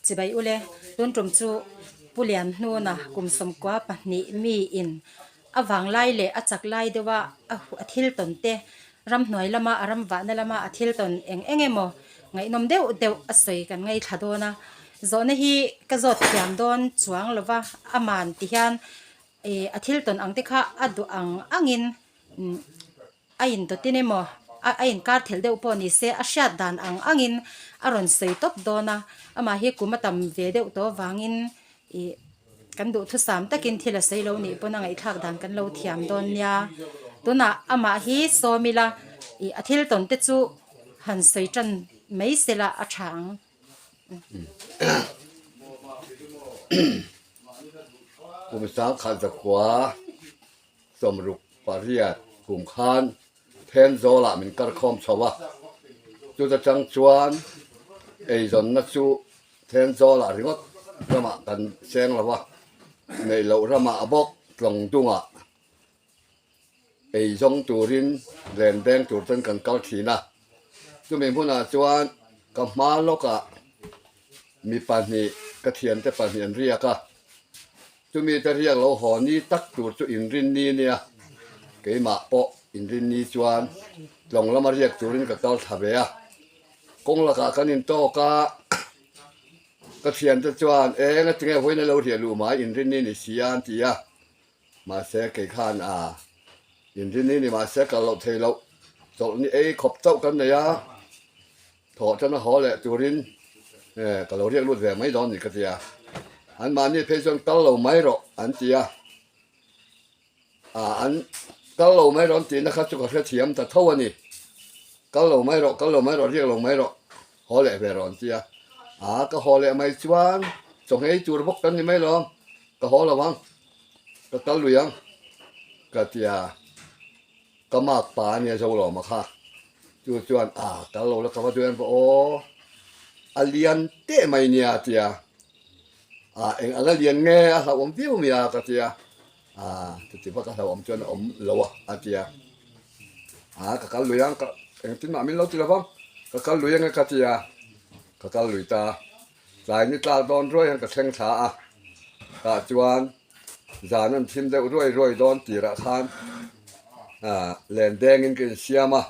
Chibai ule, tun tum chu Pu Lianhnuna kum 92 miin a vanglai leh a chak lai deuha a thil tawn te, ramhnuai lama a ramvahna lama a thil tawn eng eng emaw ngaihnawm deuh deuh a sawi kan ngaithla dawn a. Zawhna hi ka zawt thiam dawn chuang lova aman ti hian ih a thil tawn ang te kha a duh ang angin A indawtin emaw, a inkar thelh deuh pawh ni se, a hriat dan ang angin a rawn sawi tawp dawn a. Amah hi kum a tam ve deuh tawh avangin ih kan duhthusam takin thil a sawi lo nih pawn a ngaihthlak dan kan lo thiam dawn nia. Tunah amah hi sawm ila ih a thil tawn te chu han sawi tan mai sela a tha ang. Kum sangkhat zakhua. 68 kum khan Thenzawl-ah min karkhawm chho a, chuta chang chuan eizawnna chu Thenzawl-ah ringawt ramah kan seng lo a, neih loh ramah bawk tlawng dungah eizawng turin len deng tur chuan kan kal thin a, chumi hmunah chuan ka hma lawkah mi pahnih ka thiante pahnih an riak a. Chumi te riak lo haw ni tak tur chu inrinni nia, keimah pawh inrinni chuan tlawng lama riak turin ka kal thla ve a. Kawng lakah kan intawk a, ka thiante chuan eng a tinge vawiin a lo riah luh mai inrinni ni si a an ti a, mahse kei khan a inrinni ni mahse kal loh thei loh chawlhni ei khawp chauh kan nei a. Thawh tan a haw leh turin ka lo riak lut ve mai dawn ni ka ti a, anmahni phei chuan kal lo mai rawh an ti a, an kal lo mai rawh an tihna kha chu ka hrethiam ta tho a ni, kal lo mai rawh, kal lo mai rawh, riak lo mai rawh, haw leh ve rawh an ti a, a ka haw leh mai chuan chawnghei tur bawk kan ni mai lawm, ka haw lo ang, ka kal lui ang ka ti a. Ka mak pa a nia zo lo ma kha. Chu chuan a kal lo la ka va duh em pawh aw a lian teh mai nia a ti a. A eng anga lian nge a hlauhawm viau mai a ka ti a. A chuti vak a hlauhawm chuan a awm lo a a ti a. A ka kal lui ang ka engtin mah min lo ti lo vang ka kal lui ange ka ti a. Ka kal lui ta. Tlai ni tlak dawn ruai hian ka thleng thla a. Tah chuan Zan an thim deuh ruai ruai dawn tirah khan len dengin ka insiam a,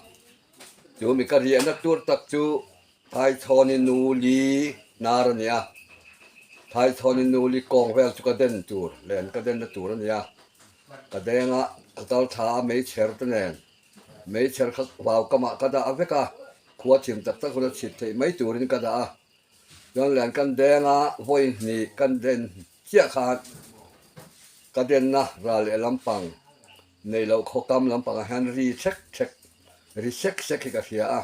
chu mi ka riahna tur tak chu Thaichhawni nu li hnar a ni a, Thaichhawni nu li kawng vel chu ka den tur, len ka denna tur a ni a, ka deng a, ka kal tha a meichher te nen, meichher kha vau kamah ka dah vek a, khua thim tak tak huna chhit theih mai turin ka dah a, chuan len kan deng a, vawi hnih kan den Chiah khan ka denna ral leh lampang neih loh khawkam lampangah hian ri chek chek, ri sek sek hi ka hria a,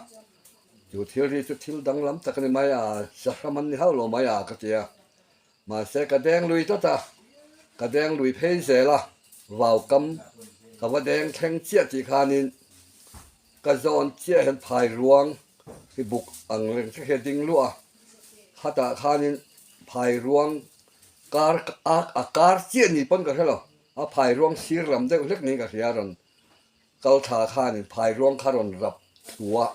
chu thil ri chu thil danglam tak a ni mai a, sahram an ni hauh lo mai a ka ti a, mahse ka deng lui tlat a, ka deng lui phei zel a, vaukam ka va deng thleng chiah tih khanin ka zawn chiah hian phai ruang hi buk ang reng te khi a ding luah a, khatah khanin phai ruang kar a a kar chiah ni pawn ka hre lo, a phai ruang sir lam deuh hlek niin ka hria a rawn kal thla khanin phai ruang kha rawn rap thlu a,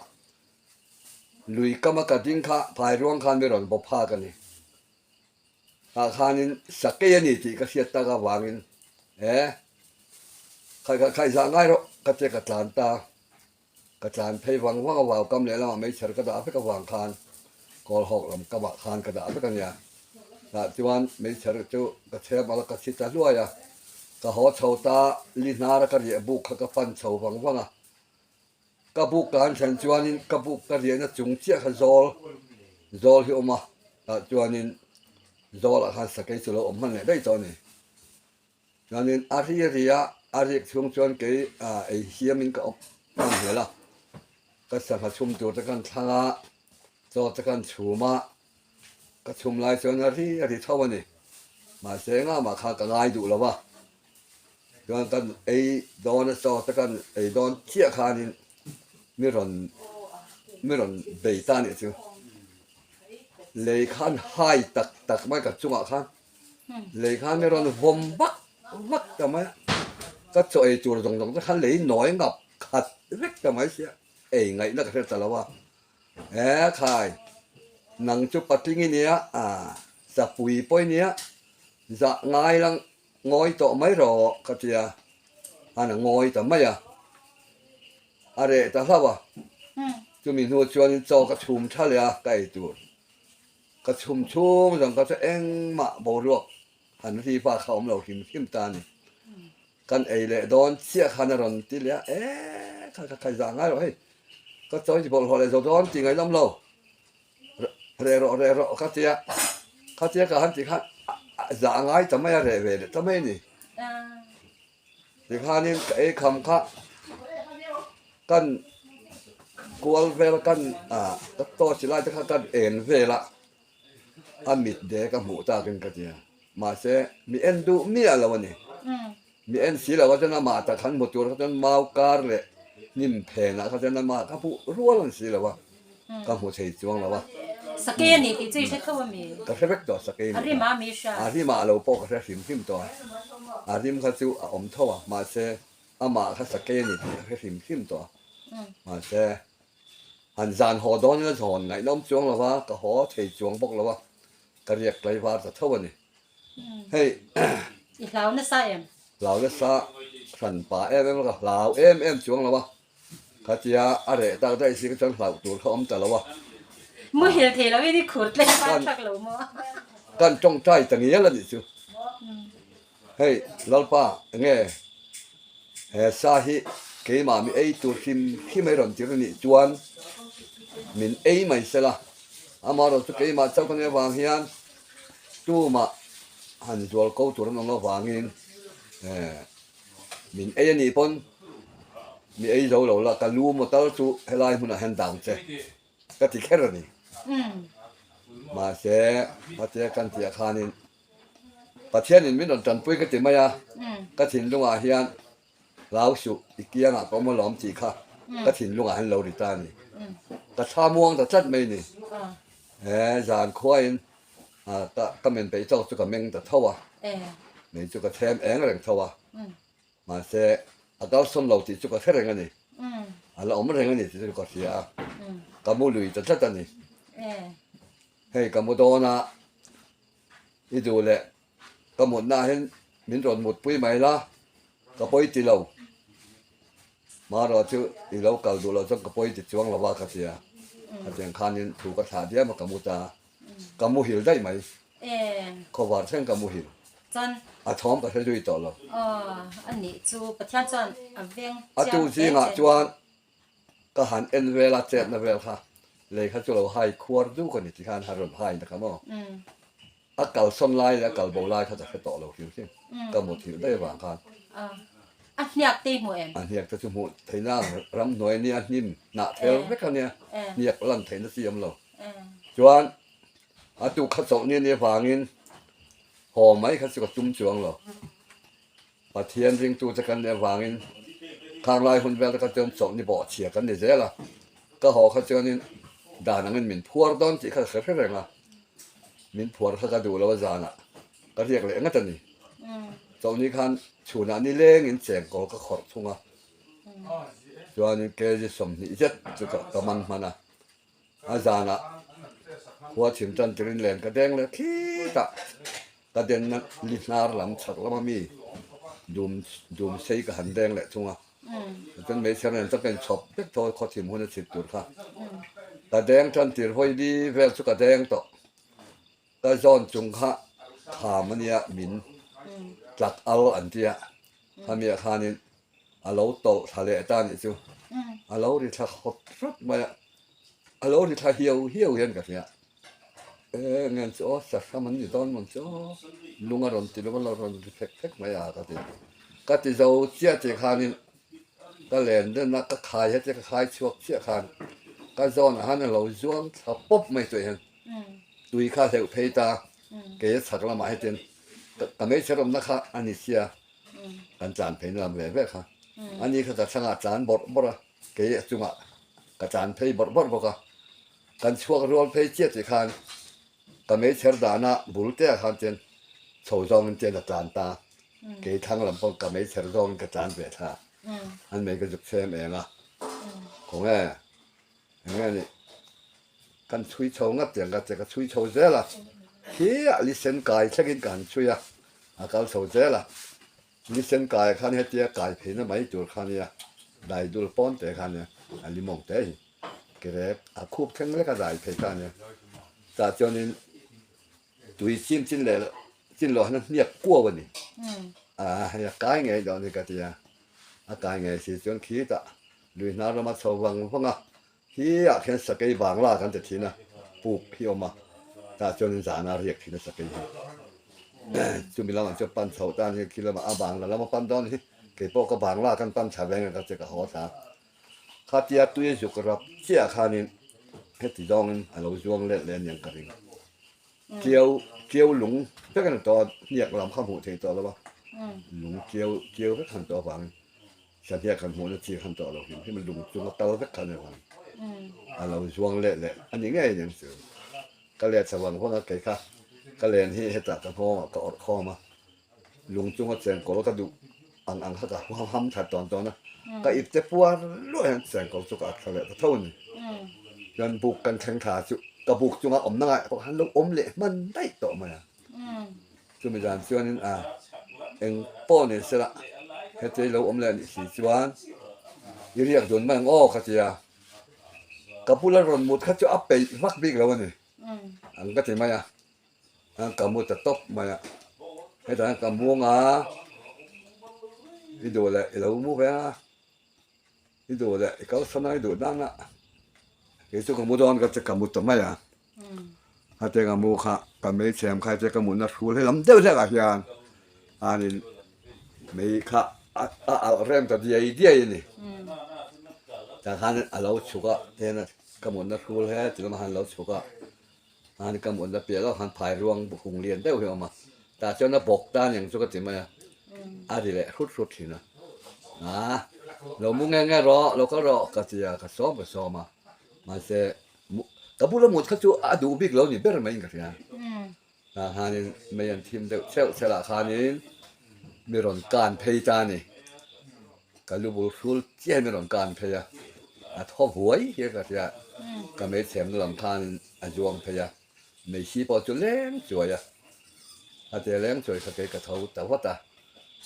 lui kama ka ding kha phai ruang khan mi rawn bawp phak a ni. Tah khanin sakei a ni tih ka hriat tak avangin e khai khai khai zah ngai rawh ka tia ka tlan ta. Ka tlan phei vang vang a vau kam lehlamah meichher ka dah vek avang khan kawl hawk lam kamah khan ka dah vek a nia. Tah chuan meichher chu ka chhem alh a ka chhi ta hluai a, ka haw chho ta li hnara ka riah buk kha ka pan chho vang vang a. Ka buk ka han thlen chuanin ka buk ka riahna chung chiah kha zawl zawl hi a awm a, tah chuanin zawlah khan sakei chu lo awm hman leh daih tawh a ni. Chuanin a ri ri a, a rik chhung chuan kei ei hiamin ka awm hman hlel a, ka sangha chhum tur te khan thlang a, chaw te khan chhum a, ka chhum lai chuan a ri a ri tho a ni. Mahse engah mah kha ka ngai duh lo va, chuan kan ei dawn a chaw te kan ei dawn chiah khanin mi rawn mi rawn bei ta a nih chu. Lei khan hai tak tak mai ka chungah khan Lei khan i rawn vawm vak vak ta mai a, ka chaw ei tur zawng zawng te kha lei nawi ngap khat vek ta mai sia, ei ngaihna ka hre ta lo a, e khai. Nang chu patling i nia, sapui pawh i nia, zah ngai lang ngawi tawh mai rawh ka ti a, an a ngawi ta mai a, a reh ta hlauh a. Chumi hnu chuanin chaw ka chhum tha leh a, ka ei tur ka chhum chhung zawng ka chu engmah boruak han ri bak kha awm lo hrim hrim ta a ni. Kan ei leh dawn chiah khan a rawn ti leh a, eeh kha kha khai zah ngai rawh hei, ka chawi bawlhhlawh leh zo dawn tih ngaih lawm lo, reh rawh reh rawh ka ti a, khatia ka han tih khan zah ngai ta mai a reh ve leh ta mai a ni. Tikhanin ka ei kham kha kan kual vel kan ka torch lai te kha kan en vel a, a mit de ka hmuh takin ka ti a, mahse mi en duh miah lo a ni. Mi en si lo a chuan amah tak han hmu tur kha chuan mau kar leh hnim phenah kha chuan amah ka hmuh rual a ni si lo a, ka hmu thei chuang lo a. Sakei a ni tih chu i hre tho a mi? Ka hre vek tawh sakei a ni. A rim a mi hria? A rim ah lo pawh ka hre hrim hrim tawh a, a rim kha chu a awm tho a, mahse amah kha sakei a ni tih ka hre hrim hrim tawh a, mahse Han zan haw dawn ila zawn ngaihnawm chuang lo va, ka haw thei chuang bawk lo a, ka riak tlaivar ta tho a ni. Hei. I hlau nasa em? Hlau nasa hran pa em em a, ka hlau em em chuang lo a, khatia a reh tak daih si ka chuan hlauh tur kha awm ta lo a. Muhil thei lo in i khur tlaivar thak lo maw? Kan tawngtai ta ngial a nih chu. Hei Lalpa enge he sa hi keimah mi ei tur hrim hrim ei rawn tir anih chuan min ei mai sela, amaherawh chu keimah chauh ka nih avang hian tumah han zual ko tur an awm avangin min ei anih pawn mi ei zo lo la ka lu maw tal chu helai hmunah hian dang che ka ti kher a ni. Mahse Pathian kan tih ah khanin Pathianin min rawn tanpui ka ti mai a, ka thinlungah hian hlau suh i kiangah ka awm alawm tih kha ka thinlungah hian lo ri ta a ni. Ka thla muang ta tlat mai ni. He zan khuain ka men peih tawk chu ka meng ta tho a, mei chu ka them eng reng tho a, mahse a kalsawn lo tih chu ka hre reng a ni. A la awm reng a ni tih chu ka hria a, ka mu lui ta tlat a ni. Hei ka mu dawn a, i duh leh ka mutna ah hian min rawn mutpui mai la, ka pawi ti lo. Hmarawh chu i lo kal duh loh chuan ka pawi ti chuang lo va ka ti a, khatiang khanin thu ka thlah diam a ka mu ta, ka muhil daih mai, khawvar thleng ka muhil, a thawm ka hre zui tawh lo. A tu zingah chuan Ka han en vel a, chetna vel kha lei kha chu lo hai khuar duk a ni ti khan a rawn hai na kha maw. A kalsawn lai leh a kal bo lai kha ka hre tawh lo hrim hrim, ka muthilh daih avang khan. A hniak te i hmu em? A hniak te chu hmuh theihna ramhnuai nia hnim hnah thel vek a nia, hniak lan theihna chi awm lo. Chuan a tuk kha chawlh ni a nih avangin haw mai kha chu ka tum chuang lo. Pathian ringtute kan nih avangin khang lai hun vel te kha chuan chawlhni bawhchhia kan ni zel a, ka haw kha chuanin dan angin min phuar dawn tih kha ka hre reng a, min phuar kha ka duh lo a zanah ka riak leh ngat a ni. Chawlhni khan chhunah nilengin chengkawl ka khawrh thung a, chuanin kg 20 zet chu ka man hman a, a zanah khua chhim tan turin len ka deng leh khitah. Ka denna li hnar lam chhak lama mi dum dum sei ka han deng leh thung a, chuan hmeichhe nen chuan ka inchhawp vek tho a khawthim hun a chhit tur kha. Ka deng tan tir hawi li vel chu ka deng tawh. Ka zawn chung kha kham a nia min tlak al an tia, khamiah khanin a lo tawlh thla leh ta nih chu a lo ri thla hawt hrawt mai a, a lo ri thla hiau hiau hian ka hria. E ngen chu aw sahram an ni dawn mawn chu aw lung a rawn ti lung a lo rawn ri phek phek mai a ka ti ka ti zo chiah tih khanin ka len den a ka khai hetia ka khai chhuak chiah khan ka zawn ah khan a lo zuang thla pawp mai tawh hian tui kha hleuh phei ta kei a chhak lamah hetian ka hmeichhe rawmna kha a ni sia kan tlan phei na lam ve ve kha ani kha ka thlangah tlan bawrh bawrh a kei a chungah ka tlan phei bawrh bawrh bawk a. Kan chhuak rual phei chiah tih khan ka meichher dana bul te ah khan chuan chho zawngin chuan a tlan ta. Kei thlang lam pawh ka meichher zawngin ka tlan ve thla. An mei ka zuk chhem eng a. Khawnge eng nge nih? Kan chhui chho ngat tiang ka che ka chhui chho zel a, khi ah lisen kai thlengin ka han chhui a, a kal chho zel a. Lisen kai ah khan hetia kai pheina mai tur kha nia, dai dul pawn te kha nia, a limawng te hi kerek a khup thleng lek a dai phei kha nia. Tah chuanin tui chim chin leh chin loh hian a hniak kuau a ni. A hei a kai ngei dawn hi ka ti a, a kai ngei si chuan khitah lui hnar lama chho vang vang a, Hi ah khian sakei bangla kan ti thin a, puk hi awm a, tah chuanin zana riak thin a sakei hi. Chumi lamah chuan pan chhoh tan hi khi lamah a bangla lama pan dawn hi keipawh ka bangla kan pan thla veng a ka che ka haw thla. Khatia tui a zuk rap chiah khanin heti zawngin a lo zuang let leh aniang ka ring. Tiau tiau lung vek a ni tawh a, hniak lam kha hmuh theih tawh lo a, lung tiau tiau vek han tawh avangin. Sahniak han hmuhna chi khan tawh lo hrim hrim a, lung chung a kal vek kha a ni vang. A lo zuang leh leh a ni ngei aniang chu. Ka let chho vang vang a, kei kha ka len hi hetah ka nghawngah ka awrh khawm a, lung chunga chengkawl ka duh ang ang kha ka huam ham that tawn tawn a, ka ip te puar luah hian chengkawl chu ka at thla leh ta tho a ni. Chuan buk kan thleng thla chu ka buk chunga awmna ngaiah pawh khan lo awm leh hman daih tawh mai a. Chumi dan chuanin a eng pawh ni sela heti lo awm leh a nih si chuan i riak dun mai ang aw ka ti a, ka bula rawn mut kha chu a peih vak bik lo a ni ang ka ti mai a, ka mu ta tawp mai a, hetah hian ka muang a, i duh leh i lo mu ve a, i duh leh i kalsan a i duh dang a, kei chu ka mu dawn ka che ka mu ta mai a. Hetiang a mu kha ka mei chhem kha hetiang ka mutna hrul he lam deuh hlek ah hian anin mei kha a alh rem ta diai diai a ni. Tah khan a lo chhuk a tihian ka mutna hrul he ti lamah khan a lo chhuk a an ka mutna piah lawk khan phai ruang hung lian deuh hi a awm a tah chuan a bawk ta aniang chu ka ti mai a a ri leh hrut hrut thin a ah lo mu nge nge rawh lo kal rawh ka ti a ka sawm ka sawm a mahse Ka bula mut kha chu a duh bik lo ni ber maiin ka hria. Tah khanin mei an thim deuh cheuh chhelh ah khanin mi rawn kan phei ta a ni. Ka lu bul hrul chiah hi mi rawn kan phei a, a thaw vuai hian ka hria. Ka mei chhemna lam khanin a zuang phei a, mei si pawh chu leng chuai a. A te leng chuai kha kei ka tho ta vat a,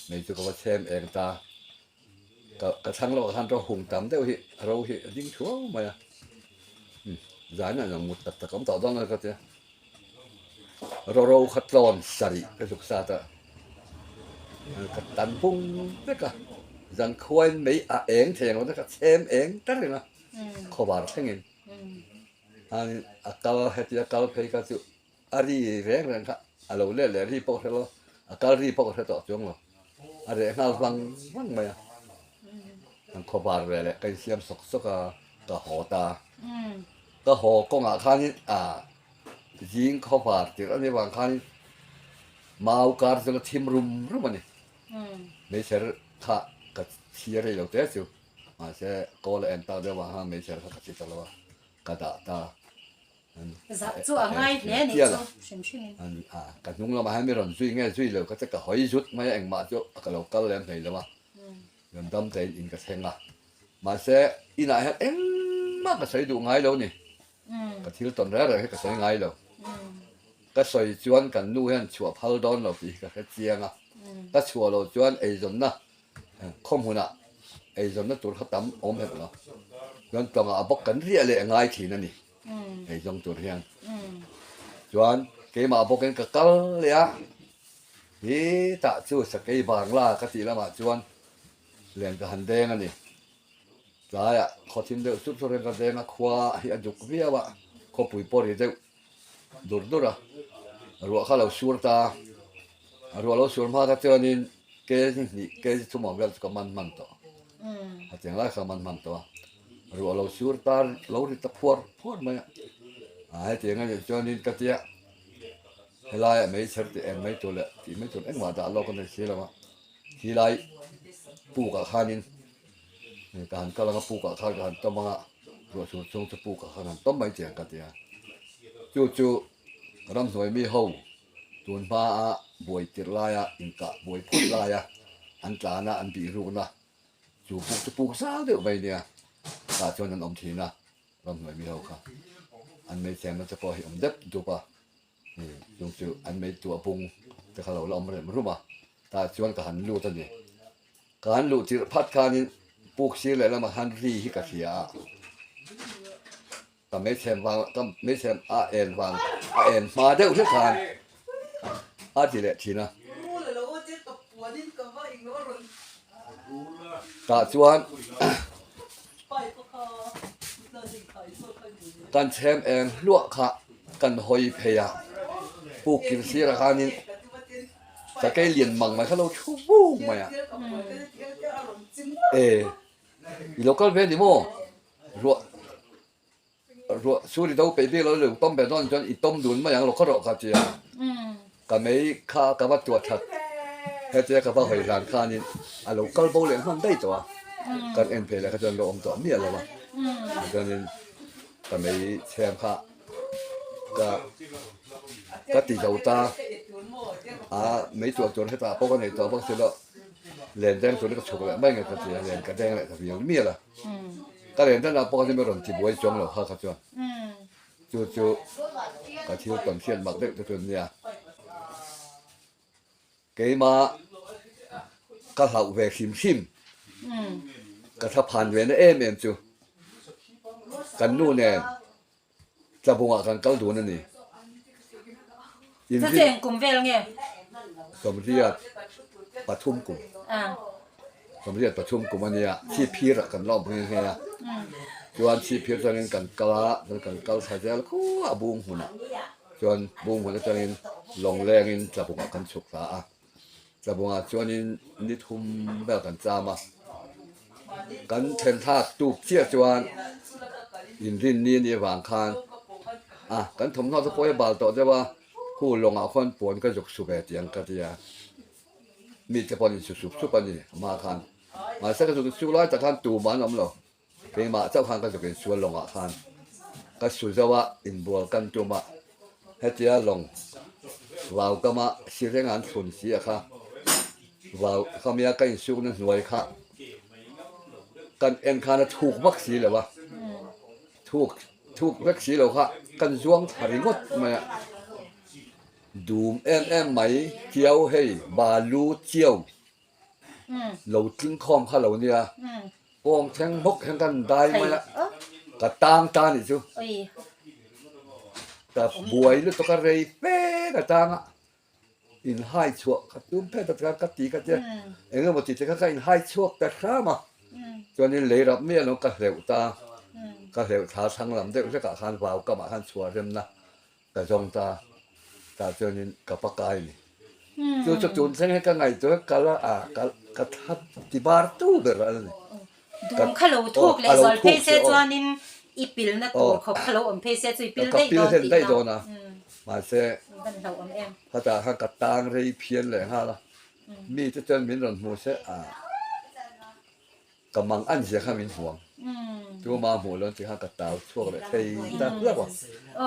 mei chu ka va chhem eng ta. Ka ka thlang lohah khan ro hung tam deuh hi ro hi a ding thuau mai a, umm zan ah nang mut tak tak awm tawh dawn a ka tia, ro ro kha tlawn sarih ka zuk sat a, ka tan bung vek a, zan khuain mei a eng thei ang lo ka chhem eng ta reng a, khawvar thlengin a kal hetia kal phei kha chu A ri reng reng kha a lo let leh ri pawh hre lo, a kal ri pawh ka hre tawh chuang lo. A reh nghal vang vang mai a. Kan khawvar ve leh ka insiam sawk sawk a, ka haw ta. Ka haw kawngah khanin a zing khawvar tirh a nih avang khanin mau kar chu la thim rum rum a ni. Meichher kha ka chhia rei lo te chu, mahse kawl a en tak deuh avang khan meichher kha ka chhi ta lo a, ka dah ta. Zah chu a ngai hle a nih chu hrim hrim in. Ka hnung lamah hian mi rawn zui nge zui lo ka che ka hawi zut mai a engmah chu ka lo kal lem hlei lo a, rawn dam tein in ka thleng a. Mahse inah hian engmah ka sawi duh ngai lo ni, ka thil tawn reng reng hi ka sawi ngai lo. Ka sawi chuan kan nu hian chhuah phal dawn lo tih hi ka hre chiang a, ka chhuah loh chuan eizawnna Khaw hmunah eizawnna tur kha tam awm hek lo. Chuan tawngah a bawk kan riah leh ngai thin a ni eizawng tur hian. Chuan keimah bawkin ka kal leh a, hi tah chu sakei bangla ka tih lamah chuan len ka han deng a ni. Tlaiah khaw thim deuh sup sup hian ka deng a, khua hi a duk viau a, khawpui pawh ri deuh dur dur a, ruah kha lo sur ta a, ruah lo sur hma kha chuanin kg hnih kg thum ang vel chu ka man hman tawh a cheng lai kha ka man hman tawh a, ruah lo sur ta lo ri ta phuar phuar mai a, a hetiang a nih chuanin ka tia helaiah meichher tih eng mai tur leh tih mai tur engmah dah lawk a nei si lo a, khilai pukah khanin. Ka han kal ang a pukah khan ka han tawm ang a, ruah sur chhung chu pukah khan han tawm mai che ang ka ti a. Chu chu ramhnuai mi ho tun hmaa buai tirh laia inkah buai phut laia an tlan a, an bih rukna chu puk chu puk zau deuh mai nia, tah chuan an awm thin a ramhnuai mi ho kha. An mei chemna te pawh hi awm dep dup a, chung chu an mei tuah bung te kha lo la awm rem rum a, tah chuan ka han lut a ni. Ka han luh tirh phat khanin puk sir lehlamah khan ri hi ka hria a, ka meichhem vang ka meichhem a en vang a en hma deuh hlek khan a ti leh thin a. Tah chuan kan chhem eng hluah kha kan hawi phei a, puk kil sirah khanin Sakei lian mang mai kha lo thu vung mai a. E, i lo kal ve ni maw? Ruah, ruah sur i do peih bik lo lo tawm ve dawn chuan i tawm dun mai ang lo khaw rawh kha tia. Ka mei kha ka va tuah that hetia ka va hawi hlan khanin a lo kal bo leh hman daih tawh a. Kan en phei leh kha chuan lo awm tawh miah lo a. Chuanin ka mei chhem kha ka ka ti zo ta a mei tuah tur hetah pawh ka nei tawh bawk si lo len deng turin ka chhuk leh mai nge ka ti a len ka deng leh ta viau mial a ka len danah pawh kha rawn ti buai chuang lo kha kha chuan chu chu ka thil tawn hriat mak deuh te chu an nia keimah ka hlauh ve hrim hrim ka thla phan ve na em em chu kan nu nen Tlabungah kan kal dun a ni. Chu cheng kum vel nge? 83 kum. 83 kum a nia. Chhipphirah kan la awm nghe nghe a. Chuan chhipphir atangin kan kal a, chuan kan kal thla zel khuh a bung hmunah. Chuan bung hmun atangin lawnglengin Tlabungah kan chhuk thla a. Tlabungah chuanin ni thum vel kan cham a, kan then thlak tuk chiah chuan inrinni a nih avang khan a kan thawmhnaw te pawh hi a bal tawh deuh a, khu lawngah khuan puan ka zuk su ve tih ang ka ti a, mite pawh an insu sup sup a ni amah khan mahse ka zuk su lai tak khan tumah an awm lo, keimah chauh khan ka zuk insual lawngah khan ka su zo a, inbual kan tum a. Hetia lawng vau kama si reng an thlun si a kha, vau khamia ka insukna hnuai kha kan en khan a thuk vak si lo a, thuk thuk vek si lo kha kan zuang thla ringawt mai a, dum em em mai chiau hei balu chiau lo tling khawm kha lo nia, kawng thleng bawk hian kan dai mai a, ka tang ta nih chu. Ka buai lutuk a rei fe ka tang a, in hai chhuah ka tum phet a tikhan ka ti ka tia, eng emaw tih te kha ka in hai chhuak ta hram a, chuanin lei rap miah lo ka hleuh ta, ka hleuh thla thlang lam deuh hlekah khan vau kamah khan chhuah remna ka zawng ta, tah chuanin ka pa kai a ni. Chu chu tun thleng hi ka ngaihtuah a kal a, ka thla ti bar tu ber a ni. Dum kha lo thuk leh zual phei se chuanin i pilna tur khawp kha lo awm phei se chu i pil daih dawn tih na. Mahse khatah khan ka tang rei phian leh nghal a, mi te chuan min rawn hmu se a ka mang an zia kha min hmu ang. Tuma hmuh lo tih khan ka tau chhuak leh thei ta hlauh a.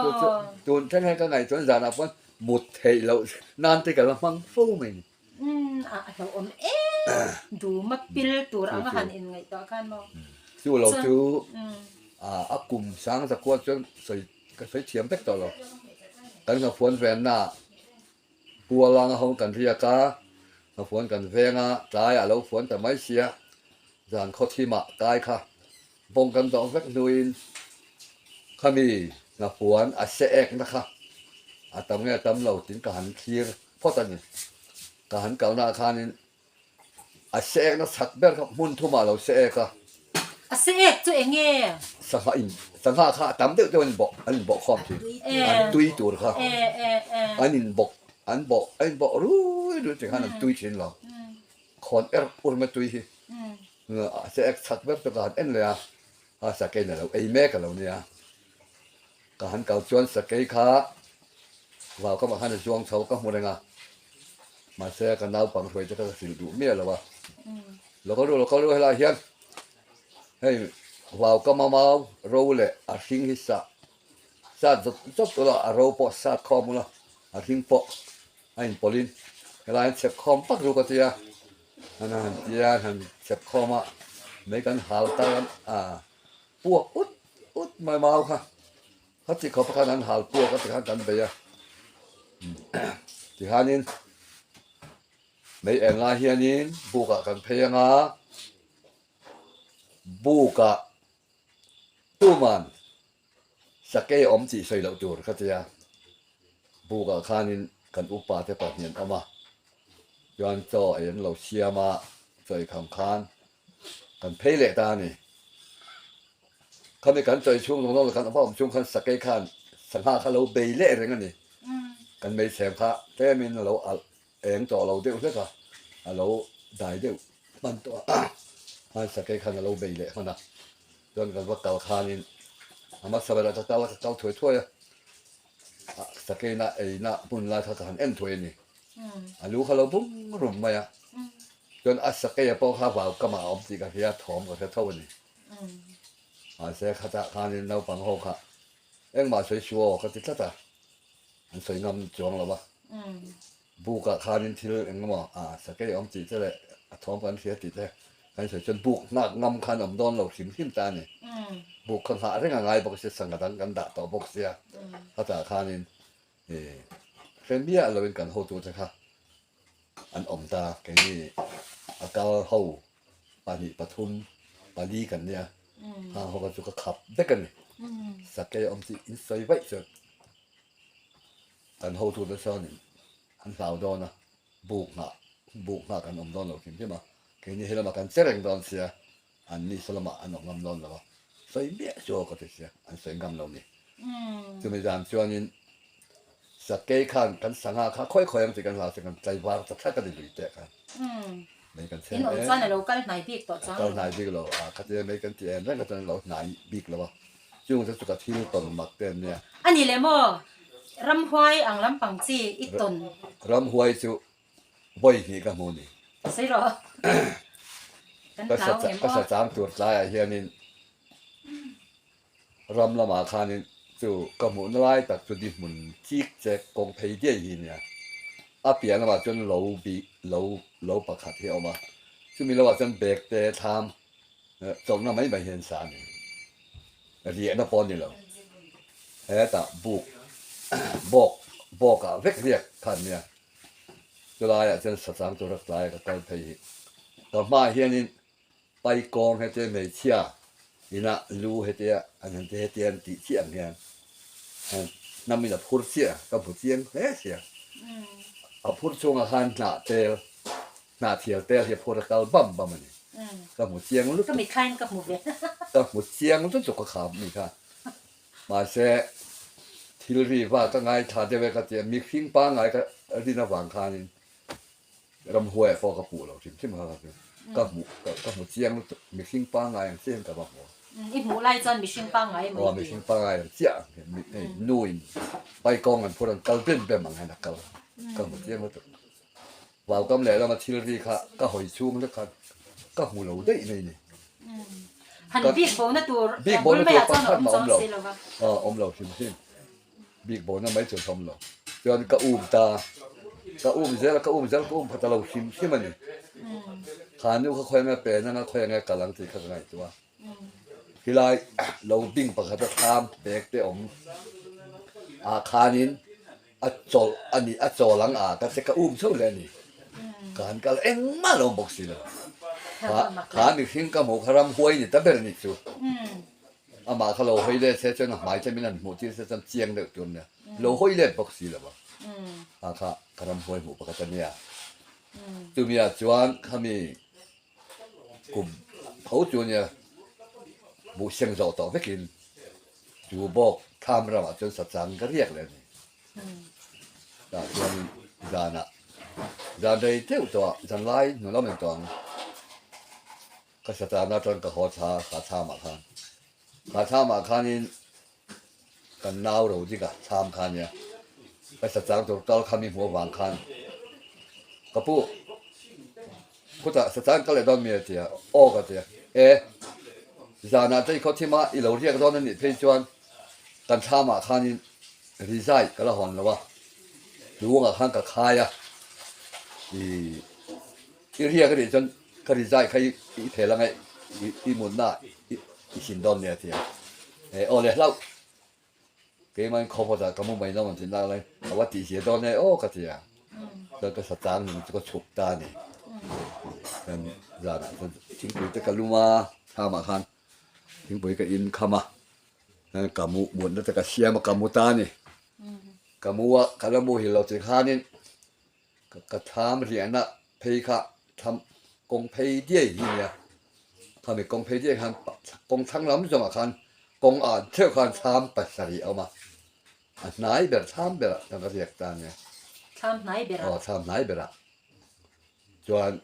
Chu chu tun thleng hian ka ngaihtuah zanah pawn mut theih loh nan te ka la hmang fo mai ni. Umm a hlauhawm em duma pil tur anga han inngaihtuah khan maw. Chu lo chu a kum sang zakua chuan sawi ka sawi thiam vek tawh lo. Kan nghafuan venna Pualanga ho kan riak a, nghafuan kan veng a, tlaiah a lo fuan ta mai sia, zan khaw thimah kai kha bawng kan dawh vek hnuin khami nghafuan a se ekna kha a tam nge a tam lo tiin ka han thlir phawt a ni. Ka han kalna ah khanin a se ekna chak ber kha hmun thumah a lo se ek a. A se ek chu eng nge? Sangha in, sangha kha a tam deuh deuh an inbawh, an inbawh khawm thin. An tui tur kha. An inbawk, an bawh, an inbawh rui rui tih khan an tui thin lo. Khawn er ur mai tui hi. A se ek chak ber chu ka han en leh a, a sakeiin a lo ei mek a lo nia. Ka han kal chuan sakei kha vau ka mah khan a zuang chho ka hmu reng a, mahse ka naupang hruai te kha ka hrilh duh miah lo a. Lo kal ru, lo kal ru helaiah hian hei vau ka mamau ro leh a hring hi sah sat zawt zawt ula a ro pawh sat khawm ula a hring pawh a inpawlhin helaiah hian chhep khawm vak ru ka ti a, han han ti a han chhep khawm a mei kan hal ta a puak ut ut mai mau kha. Khati khawpa khan an hal puak a tikhan kan bei a. Tikhanin mei eng lai hianin bukah kan phei anga bukah tuman sakei awm tih sawi loh tur ka tia. Bukah khanin kan upa te pahnih an awm a, chuan chaw ei an lo siam a, chaw ei kham khan kan phei leh ta a ni. Khami kan chawi chhung zawng zawng leh kan awm chhung khan sakei khan sangha kha lo bei leh reng a ni. Kan hmeichhem kha tlemin a lo alh eng tawh lo deuh hlek a, a lo dai deuh hman tawh a, khan sakei khan a lo bei leh hman a. Chuan kan va kal khanin a hmasa berah ka kal a, ka kal thuai thuai a, sakeina eina hmun lai kha ka han en thuai a ni. A lu kha lo bung rum mai a, chuan a sakeia pawh kha vau kamah a awm tih ka hria, thawm ka hre tho a ni. Mahse khatah khanin naupang ho kha engmah sawi suh aw ka ti tlat a, an sawi ngam chuang lo va. Bukah khanin thil eng emaw a sakei awm tih te leh a thawm kan hria tih te kan sawi chuan buk nghak ngam khan awm dawn lo hrim hrim ta a ni. Buk kha nghah reng a ngai bawk sia, sangha dang kan dah tawh bawk sia. Khatah khanin hre miah loin kan hotute kha an awm ta, keini a kal ho pahnih pathum pali kan nia, hang ho kha chu ka khap vek a ni. Sakei awm tih in sawi vaih chuan kan hotute chuanin an hlau dawn a, buk nghah buk nghah kan awm dawn lo hrim hrim a, keini he lamah kan che reng dawn sia, an ni saw lamah an awm ngam dawn lo a, sawi miah chu aw ka ti sia, an sawi ngam lo ni. Chumi zan chuanin Sakei khan kan sangha kha khawi khawi ang tih kan hlau che kan tlaivar ta thak a ni lui teh khan. Mei kan chhem In awm chuan a lo kal hnai bik tawh chuang lo. A kal hnai bik lo a, khatia mei kan ti em reng kha chuan a lo hnai bik lo a, chung te chu ka thil tawn mak te an nia. A ni leh maw? Ramhuai ang lampang chi i tawn. Ramhuai chu vawi hnih ka hmu ni. Sawi rawh. Kan hlau ngem aw. Ka sa chang tur tlaiah hianin Ram lamah khanin chu ka hmuhna lai tak chu di hmun chik che kawng phei diai hi nia. A piah lamah chuan lo bih lo lo pakhat hi a awm a, chumi lamah chuan bag te thlam chawlhna mai mai hian sa a ni. Riahna pawh a ni lo. Hetah buk bawk bawkah vek riak kha an nia. Chulaiah chuan sachang tura tlaia ka kal phei hi ka hmaah hianin Pai kawng hete hmeichhia inah lu hetia an han ti hetia an tih chiah ang hian hnam in a phur chiah ka hmu chiang hle sia. A phur chhungah khan hnah tel, hnah thial tel hi a phur a kal bam bam a ni. Ka hmu chiang lutuk. Ka mithlain ka hmu ve. Ka hmu chiang lutuk ka kham mi kha. Mahse thil ri va ka ngaithla deuh e ka tia mihring pangngai ka rin avang khanin Ramhuai pawh ka hmuh lo hrim hrim kha ka ka hmu ka hmu chiang lutuk mihring pangngai ang chiah hian ka va hmu a. I hmuh lai chuan mihring pangngai emaw i ti? Aw mihring pangngai ang chiah ang hian hei nu in paikawng an phur an kal bem bem ang hian a kal ka hmu chiang lutuk. Vaukam lehlam a thil ri kha ka hawi chhung hlek khan ka hmu lo daih mai ni. Han bik bona tur bul maiah chuan a awm chuang si lo va. Aw awm lo hrim hrim. Bik bona mai chu thawm lo. Chuan ka um ta, ka um zel a, ka um zel ka um kha ta lo hrim hrim a ni. Kha nu kha khawi ange pen anga khawi ange kal ang tih kha ka ngaihtuah a. Khilai lo bing pakhat a thlam bag te awm ah khanin a chawlh a ni, a chawl ang a ka che ka um chho leh a ni. Ka han kal engmah lo awm bawk si lo. Kha kha mihring ka hmuh kha ramhuai ni ta ber a ni chu. Amah kha lo hawi let se chuan a hmai tlem in an hmuh tir se chuan chiang deuh tur nia. Lo hawi let bawk si lo a. A kha ka ramhuai hmuh pakhat a nia. Chumi ah chuan khami kum tho chu nia buh seng zawh tawh vekin chu bawk thlam ramah chuan sachang ka riak leh a ni. Tah chuan zanah zan rei deuh tawh ah zan lai hnu lam in tawh ang. Ka satana chuan ka haw thla kha thlamah khan kha thlamah khanin kan nau ro dik a thlam kha nia ka sachang tur kal kha mi hmuh avang khan ka pu khutah sachang ka leh dawn mi a ti a aw ka ti a e zanah te i khaw thim a i lo riak dawn a nih phei chuan kan thlamah khanin rizai ka la hawn lo a luangah khan ka khai a i I riak a nih chuan ka rizai kha i phel anga i mutna i sin dawn nia tia. E aw le hlauh. Keimahin khaw phawtah ka mu mai lo ang tih nak lai a va tih zia dawn e aw ka ti a. Chuan ka satang nen chu ka chhuk ta a ni. Chuan zanah chuan thingpui te ka lum a, thlamah khan thingpui ka in kham a, chuan ka mu mutna te ka siam a, ka mu ta a ni. Ka mu a, ka la muhil lo tih khanin Ka thlam riahna phei kha thlam kawng phei diai hi nia, khami kawng phei diai khan kawng thlang lam zawngah khan kawng ah theuh khan thlam pasarih a awm a, a hnai ber thlam berah chuan ka riak ta nia. Thlam hnai berah? Aw thlam hnai berah chuan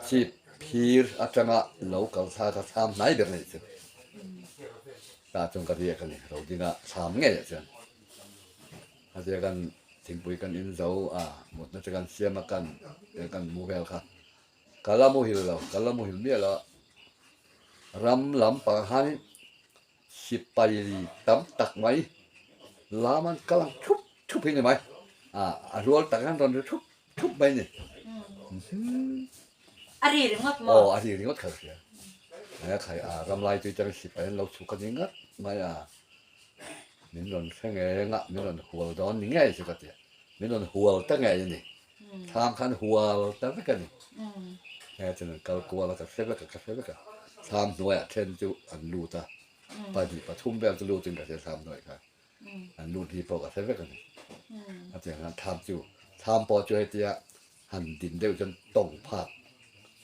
chip phir atanga lo kal thla kha thlam hnai ber a nih chu, tah chuan ka riak a ni, Rodinga thlam ngeiah chuan. A zia kan thingpui kan in zo a, mutna te kan siam a kan kan mu vel kha ka la muhil lo, ka la muhil miah lo a, ram lampang khanin sipai tam tak mai lam an kal ang thup thup hi ni mai, a rual tak hian rawn ri thup thup mai ni. A ri ringawt maw? Aw a ri ringawt kha ka hria, khai a ram lai tui tang sipai an lo chhuk a ni ngat mai a. Min rawn hre ngeng a, min rawn hual dawn ni ngei chu ka ti a, min rawn hual ta ngei a ni. Thlam khan hual ta vek a ni. He chuan an kal kual a, ka hre vek a, ka hre vek a. Thlam hnuaiah then chu an lut a, pahnih pathum vel chu lutin ka hria thlam hnuaiah khan. An lut hi pawh ka hre vek a ni. A tiang khan thlam chu, thlam pawh chu hetia han din deuh chuan tawng phak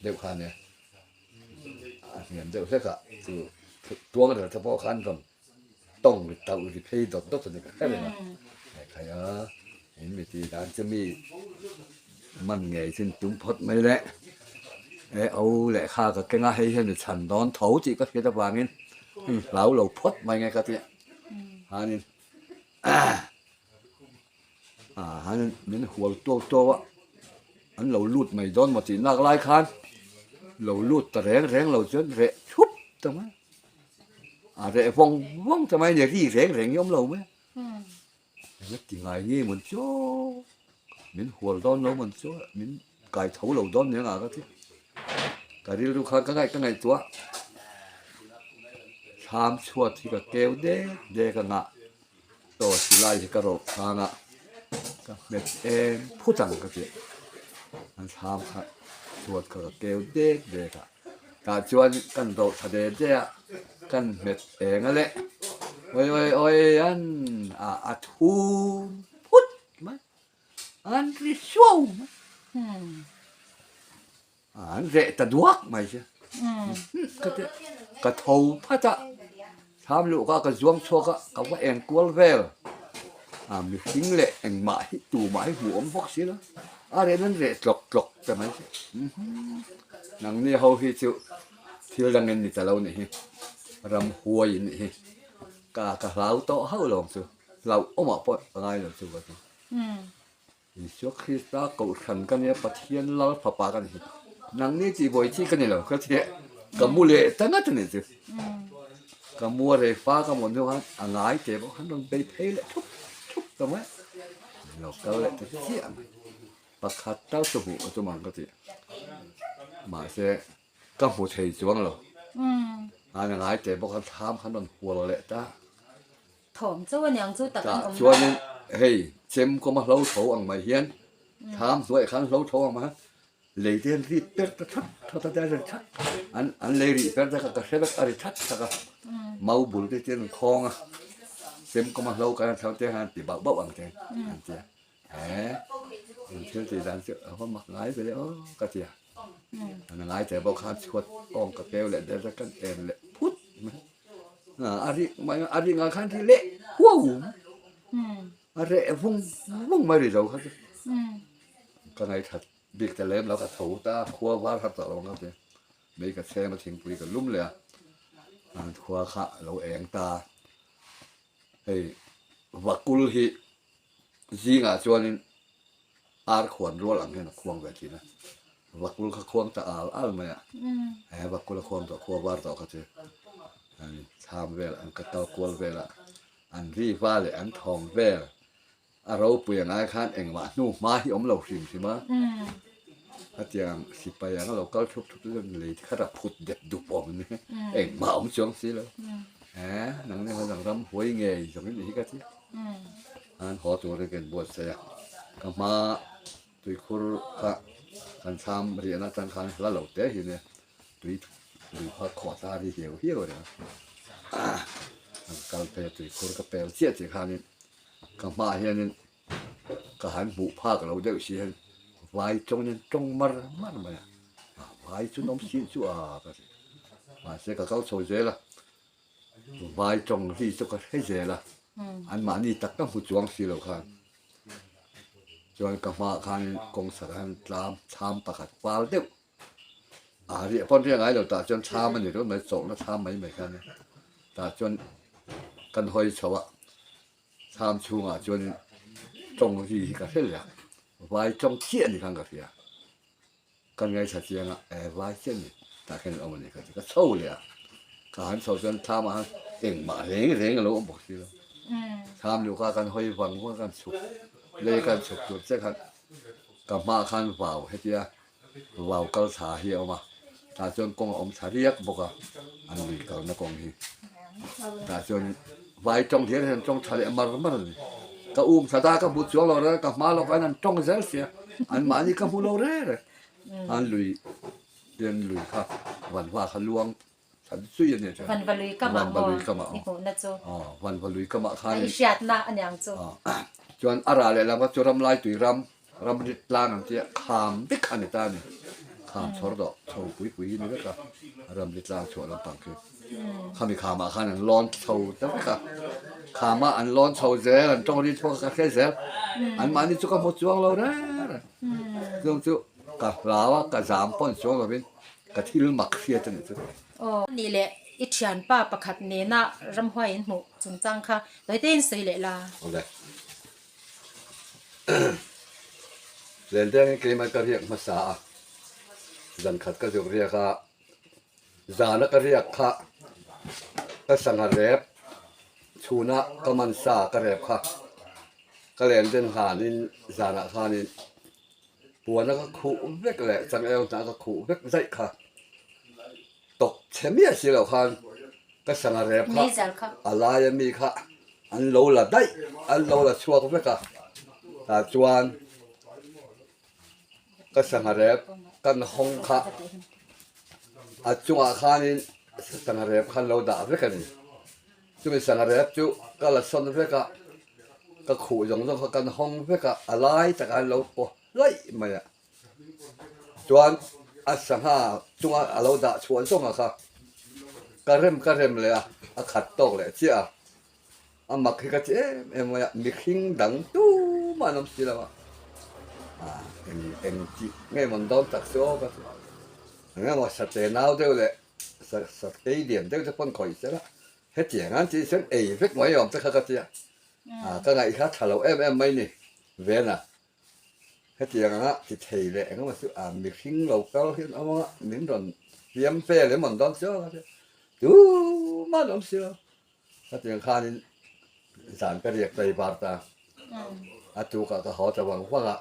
deuh kha a nia. A hniam deuh hlek a, chu tuang rel te pawh khan rawn tawng ri tauh ri phei dawt dawt a ni ka hre reng a. He khai a, in mi tih dan chu mi man ngei chin tum phawt mai le. E au lehkha ka keng a, hei hian mi chhan dawn tho tih ka hriat avangin hei hlau lo phawt mai nge ka ti a. Hanin hanin min hual tuau tuau a, an lo lut mai dawn maw tih nak lai khan lo lut ta reng reng lo chuan reh thup ta mai. A reh vawng vawng ta mai a ni, ri reng reng hi a awm lo mai a. Eng a ti ngai nge mawn chu, min hual dawn lo mawn chu, min kai tho lo dawn nia nga ka ti. Ka rilru khan ka ngaih ka ngaihtuah a, thlam chhuat hi ka keu dek dek ang a, chaw silai hi ka rawh khang a, ka hmet em phut ang ka ti. An thlam kha chhuat kha ka keu dek dek a. Tah chuan kan rawh tha de de a, kan hmet eng a leh. Oi oi oi an a a thum phut mai, an ri suau mai. An reh ta duak mai che. Ka ti ka tho phat a, thlam luh kha ka zuang chhuak a, ka va eng kual vel. A mihring leh engmah hi tumah hi hmuh awm bawk si lo. A reh nan reh tlawk tlawk ta mai che. Nangni ho hi chu thil dangin ni ta lo nih hi, ram huai in nih hi. Ka ka hlau tawh hauh lo ang chu, hlauh awmah pawh ka ngai lo chu ka ti. Isua Krista kohhran ka nia, Pathian lal fapa ka ni hi. Nangni tih buai chi ka ni lo, ka ti ka mu leh ta ngat a ni chu. Ka mu a rei fa ka mawn hnu khan a ngai teh bawk khan rawn bei phei leh thup thup ta mai. Lo kal leh ta chiah mai. Pakhat tal chu hmuh ka tum ang ka ti. Mahse ka hmu thei chuang lo. A ngai teh bawk khan thlam khan rawn hual leh ta. Thawm chauh a niang chu tak an Tah awm chuanin hei chem kawma hlo tho ang mai hian thlam hnuaiah khan hlo tho ang mai hian lei te hian ri per ta that that a te a ri that an an lei rih per te kha ka hre vek a ri that that a mau bul te chuan an khawng a chem kawma hlo kan an thlang te khan an ti bauh bauh ang te an ti a he an thil tih dan chu a va mak ngai ve le aw ka ti a an ngai teh bawk khan chhuat awng ka keu leh der te kan en leh phut mai. A ri mai a ri ngai khan ri leh huau a reh vung vung mai ri zo kha chu ka ngaihthlat bik ta lem lo ka tho ta khua var har tawh lo ang ka ti mei ka chheng a thingpui ka lum leh a an khua kha a lo eng ta hei vakul hi zingah chuanin ar khuan rual ang hian a khuang ve thin a vakul kha khuang ta al al mai a he vakul a khuang tawh khua var tawh kha chu an thlam vel an ka kal kual vel a an ri va leh an thawm vel a ropui ang ai khan engmah hnu hma hi awm lo hrim hrim a hetiang sipai ang a lo kal thup thup te chuan lei khat a phut dep dup awm a ni engmah awm chuang si lo. Eh nang ni ho dang ram huai ngei zawng in nih hi ka ti. An haw turin ka inbuatsaih a, ka hma tuikhur kha kan chham riahna atang khan hla lo te hi nia tui lui kha khawh ta ri hiau hiau reng a, an kal phei a tuikhur ka pel chiah tih khanin ka hmaah hianin ka han hmuh phak lo deuh si hian vai tawngin an tawng mar mar mai a, vai chu nawm sin chu a ka ti mahse ka kal chho zel a. Vai tawng hi chu ka hre zel a, anmahni tak ka hmu chuang si lo khan. Chuan ka hmaah khan kawng sarah hian tlam chham pakhat fal deuh a riah pawn riah ngai lo tah chuan chham a ni ringawt mai, chawlhna chham mai mai kha a ni. Tah chuan kan hawi chho a, chham chhungah chuan tawng ri hi ka hre leh a, vai tawng chiah ni khan ka hria. Kan ngaithla chiang a, e vai chiah ni tah khian an awm a ni ka ti. Ka chho leh a, ka han chho chuan thlam ah khan engmah reng reng a lo awm bawk si lo. Thlam luh kha kan hawi vang vang a, kan chhuk lei kan chhuk tur che khan ka hmaah khan vau hetia vau kal thla hi a awm a, tah chuan kawng a awm thla riak bawk a, an lui kalna kawng hi. Tah chuan vai tawng hian an tawng tha leh mar mar a ni. Ka um thla ta ka hmu chuang lo reng a, ka hma lawkah hian an tawng zel sia, anmahni ka hmu lo reng reng. An lui hian lui kha vanva kha luang tha zui a nia chuan. Vanva lui kamah maw i hmuhna chu? Aw, vanva lui kamah khan. I hriatna a niang chu. Chuan a rah leh lam kha chu ramlai tui ram. Ram rit tlang ang chiah kham vek a ni ta a ni. Kham chhawr dawh chho pui pui hi ni vek a, ram rit tlang chhuah lampang khi. Khami khamah khan an lawn chho ta vek a, khama an lawn chho zel, an tawng ri chhuak a ka hre zel. Anmahni chu ka hmu chuang lo reng reng. Chung chu ka hlau a, ka zam pawn chuang lovin ka thil mak hriat a nih chu. Aw nih leh i thianpa pakhat nena ramhuai in hmuh chungchang kha tawite in sawi leh la. Awle. Lendeng hi keimah ka riak hmasa a, zan khat ka zuk riak a, zana ka riak kha ka sangha rep chhuna ka man sa ka rep kha ka lenden hlanin zanah khanin puana ka khuh vek leh changel hnah ka khuh vek daih kha tawk chhe miah si loh khan ka sangha rep kha a laia mi kha an lo la daih an lo la chhuak vek a tah chuan ka sangha rep kan hawng kha a chungah khanin sangha rep kha an lo dah vek a ni chumi sangha rep chu ka la sawn vek a ka khuh zawng zawng kha kan hawng vek a a lai takah an lo paw hlaih mai a. Chuan a sangha chunga a lo dah chhuah zawng a kha ka rem ka rem leh a, a khat tawk leh chiah a, a mak hi ka ti em em mai a, mihring dang tumah an awm si lo a, eng eng tih nge mawn dawn tak chu aw ka ti, eng emaw sate nau deuh leh sakei lian deuh te pawn khawih se la, hetiang an tih chuan ei vek mai awm te kha ka ti a, ka ngaih kha tha lo em em mai ni Vena. Hetiang anga ti thei leh eng emaw chu a mihring lo kal hian awm anga min rawn hliam vel em an dawn chiang a tumah an awm si lo. Hetiang khanin zan ka riak tlai var ta a tukah ka haw ta vang vang a,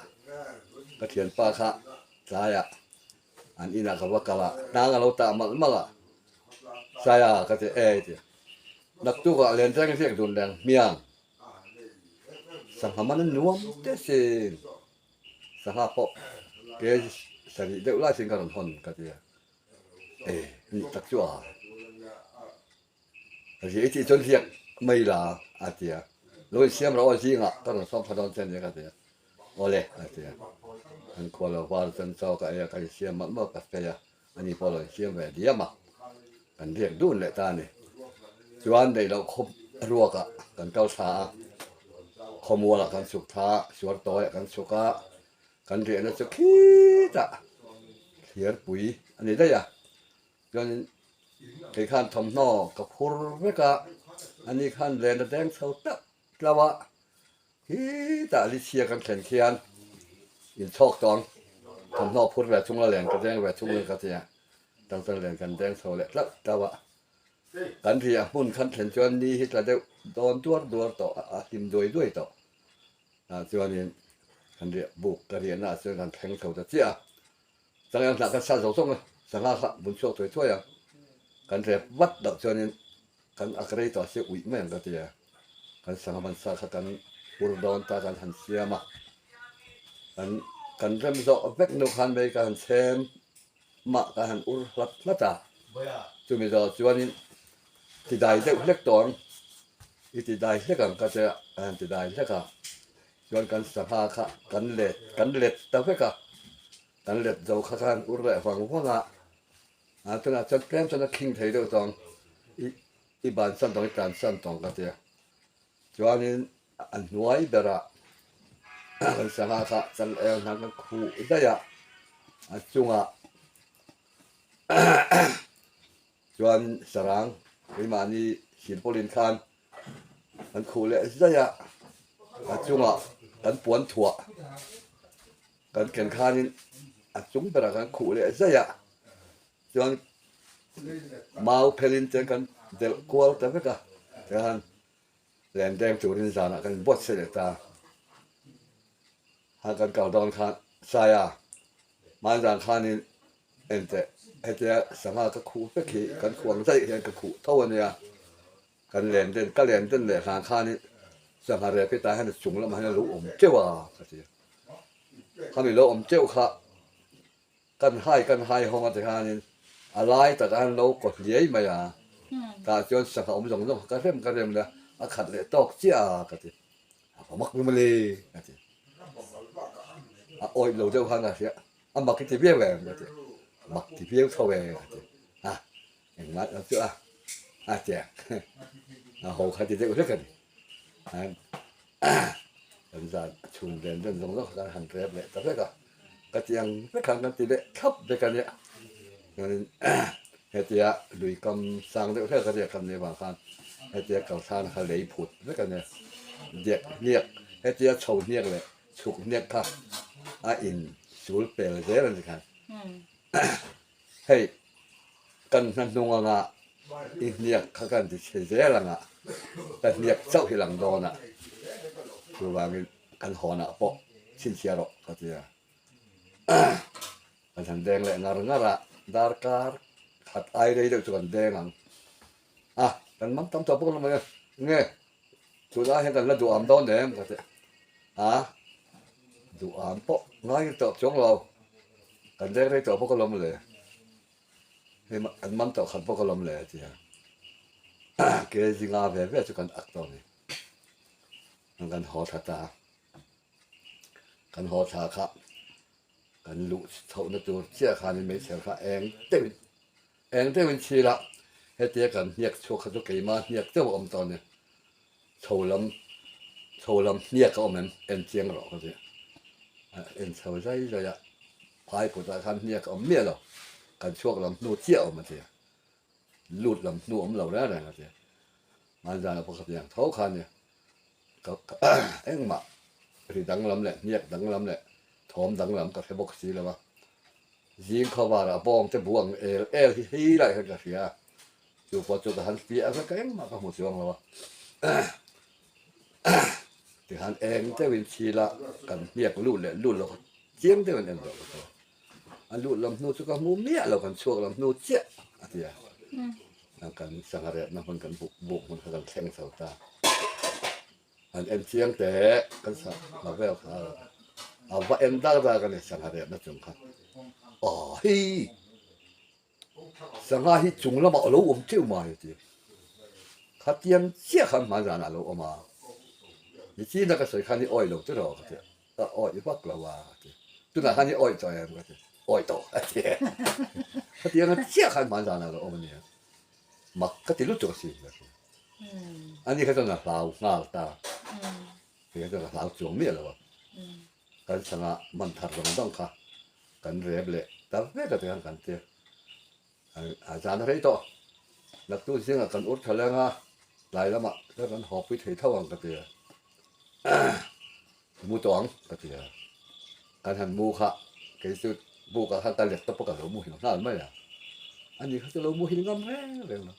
ka thianpa kha tlaiah an inah ka va kal a, hnang a lo tah malh malh a, Saia ka ti e ti naktukah lentleng riak dun reng hmiang. Sangha man a nuam teh sin. Sangha pawh ke sarih deuh lai sin ka rawn hawn ka ti a. E nih tak chu a. Riah i tih chuan riak mai la a ti a. Lo insiam rawh aw zingah ka rawn sawm tha dawn che ania ka ti a. Awle a ti a. An khua lo var chuan chaw ka ei a, ka insiam malh malh ka phei a. Ani pawh lo insiam ve diam a, kan riak dun leh ta a ni. Chuan neih loh khawp ruakah kan kal thla a, khawmualah kan chhuk thla a, suar tawiah kan chhuk a, kan riahna chu khitah thliarpui a ni daih a. Chuanin kei khan thawmhnaw ka phur vek a, ani khan len a deng chho teuh tlo a. Khitah Lichhia kan thlen khian inchhawk tawng thawmhnaw phur ve chung la len ka deng ve chung in ka ti a, tangtan len kan deng chho leh tlauh tlauh a. Kan riah hmun khan thlen chuan ni hi tla deuh dawn duar duar tawh a, a hlim duai duai tawh. Tah chuanin kan riah buk ka riahna ah chuan kan thleng chho ta chiah a. Changel hnah kan sat zawk zawk a, sangha kha bun chhuak thuai thuai a, kan rep vat loh chuanin. Kan ak rei tawh si uih mai ang ka ti a, kan sangha man sa kha kan ur dawn ta kan han siam a, kan kan rem zawh vek nu khan mai ka han chhem mah ka han ur hlat hlat a, chumi zawh chuanin ti dai deuh hlek tawh ang, i ti dai hlek ang ka tia ka han ti dai hlek a, chuan kan sangha kha kan let kan let ta vek a, kan let zo kha khan ur leh vang vang a. A tunah chuan tlem chuan a khing thei deuh tawng i i bansan tawng i tlansan tawng ka tia. Chuanin a hnuai berah kan sangha kha changel hna kan khuh daih a, a chungah chuan sarang keimahni silpawlin khan kan khuh leh daih a, a chungah kan puan thuah. Kan ken khanin a chung berah kan khuh leh zaih a, chuan mau phelin te kan delh kual ta vek a, tikhan len deng turin zanah kan inbuatsaih leh ta. Han kan kal dawn khan Saia hmanzan khanin enteh hetia sangha ka khuh vek hi kan khuh ang zaih hian ka khuh tho a nia, kan len den ka len den leh hlan khanin sangha rep hi tah hian a chung lamah hian a lo awm teuh a ka ti a. Khami lo awm teuh kha kan hai kan hai hawng a ti khanin a lai takah hian lo kaw hliai mai a, tah chuan sangha awm zawng zawng kha ka rem ka rem leh a khat leh tawk chiah a ka ti, a va mak rum ale ka ti. A awih lo deuh khan a hria, a mak i ti viau em ka ti, mak ti viau tho e ka ti a, engmah lo chu a a ti a, a ho kha ti deuh hlek a ni. Kan zan a chhung ven ven zawng zawng kha kan han rep leh ta vek a, ka ti ang vek khan kan ti leh thlap vek a nia. Chuanin hetia lui kam sang deuh hlek a riak kan nih avang khan hetia kalthlan kha lei phut vek a nia. Diak hniak hetia chho hniak leh chhuk hniak kha a in sul pel zel a ni khan. Hei kan hna hnung anga i hniak kha kan ti chhe zel anga ka hniak chauh hi lang dawn a, chuvangin kan hawnah pawh chhinchhiah rawh ka ti a. Kan han deng leh ngar ngar a, darkar khat ai rei deuh chu kan deng ang a, kan man tam tawh bawk lo mai a, nge tunah hian kan la duham dawn em ka ti a, duham pawh ngai tawh chuang lo, kan deng rei tawh bawk alawm le. Hei an man tawh khat bawk alawm le a ti a, ke zinga ve ve chu kan ak tawh a ni. Kan haw thla ta a, kan haw thla kha kan luh chhohna tur chiah khanin hmeichhe kha eng deuhin eng deuhin chhil a, hetia kan hniak chhuak kha chu keimah hniak deuh a awm tawh a ni. Chho lam chho lam hniak a awm em en chiang rawh ka ti a, en chho zai zai a, phai kutah khan hniak a awm miah lo, kan chhuak lam hnu chiah a awm a ti a, lut lam hnu awm lo reng reng a ti a, hmanzana pawh khatiang tho kha a nia, ka engmah ri danglam leh hniak danglam leh thawm danglam ka hre bawk si lo a, zing khawvarah bawng te bu ang el el hi hi lai hian ka hria a. Chu pawh chu ka han fiah vek a, engmah ka hmu chuang lo a. Tikhan eng deuhin thil a kan hniak lut leh lut lo kha chiang deuhin en zawh ka tum a. A lut lam hnu chu ka hmu miah lo, kan chhuak lam hnu chiah a ti a. Kan sangha retna hmun kan buk buk hmun kha kan thleng chho ta. An en chiang teh kan sangha vel kha a va en dak dak a ni sangha retna chung kha. Aw hii! Sangha hi chung lamah a lo awm teuh mai a ti. Khatiang chiah khan hman zanah a lo awm a, Nichina ka sawi khan i awih lo tiraw ka ti a, ka awih vak lo a a ti. Tunah khan i awih tawh em ka ti, awih tawh a ti. Khatiang chiah khan hman zanah a lo awm a nia, mak ka ti lutuk a si ka ti. Ani kha chuan a hlau nghal ta, kei kha chuan ka hlau chuang miah lo a. Kan sangha man thar zawng zawng kha kan rep leh ta vek a tikhan kan ti a, zan a rei tawh. Naktu zingah kan ur tha leng a, tlai lamah chuan kan haw pui thei tho ang ka ti a, mu tawh ang ka ti a, kan han mu kha kei chu bukah khan ka let tawp a ka lo muhil nghal mai a, ani kha chu lo muhil ngam reng reng lo.